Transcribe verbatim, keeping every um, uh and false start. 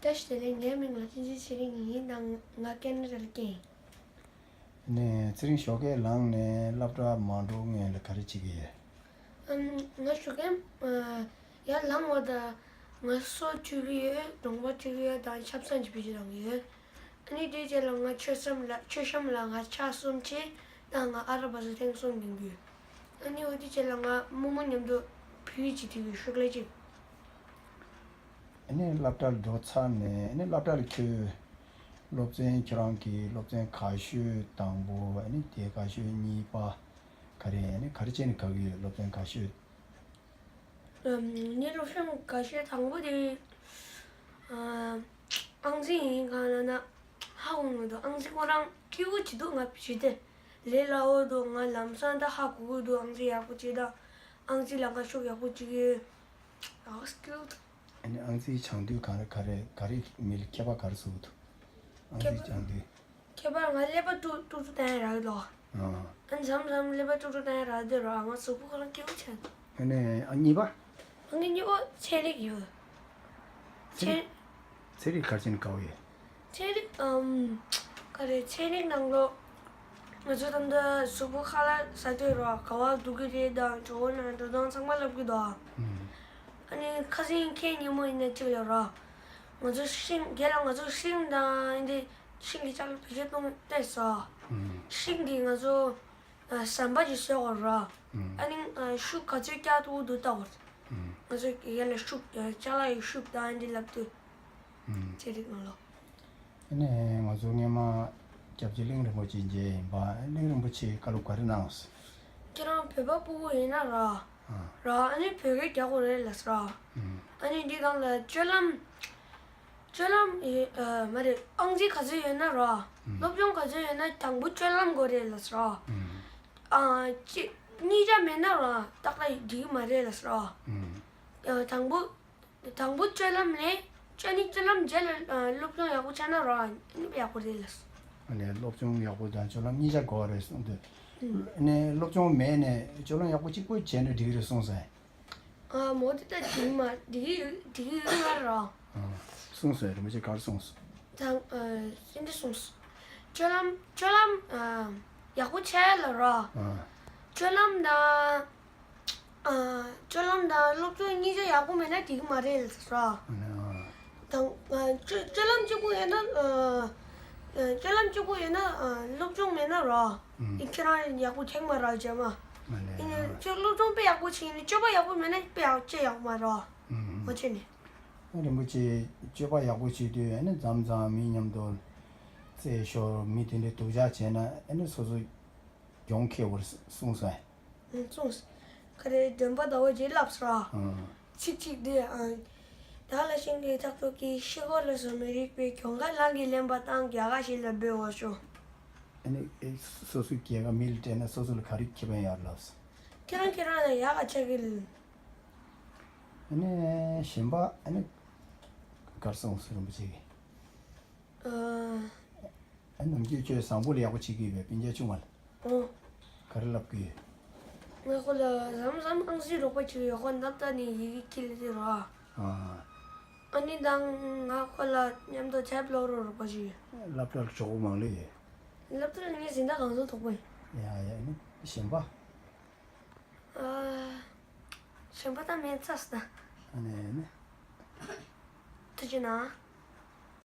བཀྲ་ཤིས་བདེ་ལེགས། ངའི་མིང་ལ་བསྟན་འཛིན་ཚེ་རིང་ཡིན་དང་། ང་ཀེ་ན་ཌ་ལ་སྐྱེས་ཡིན། ནས་ཚེ་རིང་ཞོགས་ཀས་ལངས་ནས་སློབ་གྲྭ་མ་འགྲོ་སྔོན་ལ་ག་རེ་བྱེད་ཀྱི་ཡོད། ཨམ། ང་ཞོགས་ཀས་ཨ། ཡར་ལངས་པ་དང་ང་སོ་བཅུག་གི་ཡོད། གྲོང་པ་བཅུག་གི་ཡོད་དང་ཆབ་གསང་ཅིག་བེད་སྤྱོད་གཏོང་གི་ཡོད། ཨ་ནི་དེའི་རྗེས་ལ་ང་མཆོད་གཤོམ་ལ་མཆོད་གཤོམ་ལ་ང་ཕྱག་གསུམ་བྱས་དང་ང་ཨ་ར་བ་ཟ་ཐེངས་གསུམ་འདོན་གི་ཡོད། ཨ་ནི་འོ་དེའི་རྗེས་ལ་ང་རྨོ་མོ་མཉམ་དུ་བོད་ཡིག་ཅིག་ཐོས་གི་ཡོད། ཤོག་ལེ་ཅིག་ཨ་ནི་སློབ་གྲྭར་འགྲོ་ཚར་ནས་ཨ་ནི་སློབ་གྲྭ་ལ་ཁྱོད་སློབ་ཚན་ཁྱོད་རང་གི་སློབ་ཚན་ག་ཤོས་དང་པོ་ཨ་ནི་དེ་ག་ཤོས་གཉིས་པ་ག་རེ་ཨ་ནི་ག་རེ་བྱས་ནས་དགའ་གི་ཡོད། སློབ་ཚན་ག་ཤོས། ཨམ། ངའི་སློབ་སྦྱོང་དགའ་ཤོས་དང་པོ་དེ་ཨ། ཨང་རྩིས་ཡིན། གང་ལབ་ན་ཧ་གོ་མི་འདུག་ཨང་རྩིས་ཁོ་རང་སྐྱིད་པོ་ཅིག་འདུག་ང་བྱས་ཏེ་ལས་སླ་བོ་འདུག་ང་ལམ་སང་ད་ཧ་གོ་གི་འདུག་ཨང་རྩིས་ཡག་པོ་བྱས་དང་ཨང་རྩིས་ལ་ང་ཤུགས་ཡག་པོ་བྱེད་ཀྱི་ཡོད། I was cute. ཨ་ནི་ཨང་རྩིས་སྦྱང་དུས་ག་རེ་ག་རེ་ག་རེ་མི་ལ་ཁྱད་པར་ག་རེ་བཟོ་གི་འདུག་ཨང་རྩིས་སྦྱང་དུས། ཁྱད་པར་ང་ཀླད་པ་ཀྲུག་ཀྲུག་ཀྲུག་བཏང་ཡ་རག་གི་འདུག་ཨ། ཨ་མཚམས་མཚམས་ཀླད་པ་ཀྲུག་ཀྲུག་བཏང་ཡ་རག་དུས་ར་ང་གཟུགས་པོ་ཁོ་རང་སྐྱིད་པོ་ཆགས་འདུག་ཨ་ནི་ཨ་གཉིས་པ། ཨ་ནི་གཉིས་པ་ཚན་རིག་ཡོད། ཚན་རིག་ཚན་ཚན་རིག་ག་རེ་བྱས་ནས་དགའ་བོ་ཡོད། ཚན་རིག་ཨམ། ག་རེ་ཚན་རིག་ནང་ལོགས་ང་ཚོ་ད་ལྟ་གཟུགས་པོ་ཁ་ལག་ཟ་དུས་ར་ག་བ་འདུག་གི་རེད་དང་གྲོད་ཁོག་ན་འགྲོ་སྟངས་ཚང་མ་ལབ་གི་འདུག་ཨ། ཨ་ནི་ཁ་སང་ཁྱེད་ཉིན་མོ་ཡིན་ན་གཅིག་ལ་ར་ང་ཚོ་ཤིང་རྒན་ལགས་ང་ཚོ་ཤིང་དང་འདི་ཤིང་གི་ཅ་ལག་བེད་སྤྱོད་གཏོང་བལྟས་སོ། ཤིང་གི་ང་ཚོ་ཟམ་པ་ཅིག་བཟོས་པ་ར། ཨ་ནི་ཤུགས་ག་ཚོད་བཀྱག་ཐུབ་འདུག་ལྟ་བར། ང་ཚོ་རྒན་ལགས་ཤུགས་ཅ་ལག་གི་ཤུགས་དང་འདི་ལབ་དུས། ཚན་རིག་ནང་ལོགས། ཨ་ནི་ང་ཚོ་སྔོན་མ་སྐྱབས་རྗེ་གླིང་རིན་པོ་ཆེ་མཇལ་ཡིན་པ། གླིང་རིན་པོ་ཆེས་བཀའ་སློབ་ག་རེ་གནང་སོང་། ཁྱེད་རང་བོད་པ་ཕྲུ་གུ་ཡིན་ན་ར། ཨ། ར་ཨ་ནི་བོད་སྐད་རྒྱག་དགོས་རེད་ལབ་སོང་ར། ཨ་ནི་འདི་སྒང་ལ་སྤྱོད་ལམ། སྤྱོད་ལམ་ཡོད་ཨ། མ་རེད། ཨང་རྩིས་ག་ཚོད་ཡོད་ན་ར། སློབ་སྦྱོང་ག་ཚོད་ཡོད་ན་དང་པོ་སྤྱོད་ལམ་དགོས་རེད་ལབ་སོང་ར། ཨ། གཅིག་གཉིས་ཆ་མེད་ན་ར་ཏག་ཏག་འགྲིག་གི་མ་རེད་ལབ་སོང་ར། ཨ། དང་པོ། དང་པོ་སྤྱོད་ལམ་ལས་སྤྱོད་ནི་སྤྱོད་ལམ་རྗེས་ལ་ཨ། སློབ་སྦྱོང་ཡག་པོ་ཆགས་ན་ར་ཡག་པོ་རེད་ལབ་སོང་། ཨ་ནི་སློབ་སྦྱོང་ཡག་པོ་དང་སྤྱོད་ལམ་གཉིས་ཆ་དགོས་རེད་གསུངས་དུས། ཨ་ནི་སློབ་སྦྱོང་མེད་ནས་སྤྱོད་ལམ་ཡག་པོ་གཅིག་པོ་བྱས་ན་འགྲིག་གི་རེད་གསུངས་སོང་། ཨ། མོ་དེ་ད་འགྲིག་མ་འགྲིག་གི་ཡོད་འགྲིག་གི་ཡོད་མ་རེད་ར། ཨ། གསུངས་སོང་། རིན་པོ་ཆེ་ག་རེ་གསུངས་སོང་། དང་ཨ། ཅི་འདྲ་གསུངས་སོང་། སྤྱོད་ལམ་སྤྱོད་ལམ་ཨ། ཡག་པོ་བྱས་ལ་ར། ཨ། སྤྱོད་ལམ་དང་། ཨ། སྤྱོད་ལམ་དང་སློབ་སྦྱོང་གཉིས་ཆ་ཡག་པོ་མེད་ན་འགྲིག་གི་མ་རེད་ལབ་སོང་ར། ཨ་ནི་ཨ། དང་ཨ། སྤྱོད་སྤྱོད་ལམ་གཅིག་པུ་ཡོད་ན་ཨ། སྤྱོད་ལམ་གཅིག་པུ་ཡོད་ན་ཨ། སློབ་སྦྱོང་མེད་ན་ར། ཨ། ཨིན་ཁྱེད་རང་ཡག་པོ་ཐེག་མ་རག་རྗེས་མ། ཨ་ནི་ཨིན་ཨ། སྤྱོད་སློབ་སྦྱོང་དཔེ་ཡག་པོ་བྱས་ནས་སྤྱོད་པ་ཡག་པོ་མེད་ན་དཔེ་ཡག་ཅི་ཡག་མ་རག་ཨ། ཨ། མ་བྱས་ནས། ཨ། རིན་པོ་ཆེ་སྤྱོད་པ་ཡག་པོ་བྱེད་དུས་ཨ་ནི་མཚམས་མཚམས་མི་མཉམ་དུ་རྩེད་ཤོར་མི་དེ་འདྲའི་སྡུག་ཅག་བྱས་ན་ཨ་ནི་སོ་སོ་གྱོང་ཁེ་བོར་གསུངས་སོང་། གསུངས། ག་རེ་འདོན་པ་ཟླ་བོ་རྗེས་ལབ་སོང་ར། ཨ། ཚིག་གཅིག་འདི་ཨང་། བདག་ལ་ཤིང་གི་ཐག་ཐོག་གི་ཤི་གོ་ལ་སོ་མི་རིག་པའི་གྱོང་ཁ་ལང་གི་ལེན་པ་དང་རྒྱ་ག་ཞིག་ལ་འབེལ་བ་ཤོ། ཨ་ནི་ཨེ་སོ་སོའི་རྒྱལ་ཁ་མི་ལ་སྤྲད་ན་སོ་སོ་ལ་ག་རེ་ཁེ་ཕན་ཡོད་ལབ་སོང་། ཁྱེད་རང་ཁྱེད་རང་ལ་ཡག་ག་ཆགས་ཀྱི། ཨ་ནི་གཞན་པ་ཨ་ནི་གར་སོང་སུ་རིན་པོ་ཆེ་གི། ཨ། ཨ་ནམ་རྒྱུན་ཁྱོད་བཟང་པོ་ལ་ཡག་པོ་བྱེད་ཀྱི་ཡོད་པས་སྤུན་ཀྱག་ཆུང་བ་ལ། ཨོ། ག་རེ་ལབ་ཀྱི་ཡོད། ང་ཁོ་ལ་ཟམ་ཟམ་ཨང་རྩིས་རོགས་པ་བྱེད་ཀྱི་ཡོད། ཁོ་ནམ་ད་ནི་ཡི་གེ་ཁྱི་ལ་དེ་རོ། ཨ། ཨ་ནི་དང་ང་ཁོ་ལ་མཉམ་དུ་ཆབ་ལོག་རོགས་རོགས་པ་བྱེད་ཀྱི་ཡོད། སློབ་གྲྭར་གྲོགས་པོ་མང་ལོས་ཡོད། སློབ་གྲྭར་ངའི་འཛིན་གྲྭ་གང་བཟང་དོག་པོ་ཡིན། ཡ་ཡ་ནི་གཞན་པ། ཨ། གཞན་པ་ད་མེད་ཚར་སོང་། ཨ་ནི་ནི། ཐུགས་རྗེ་གནང་།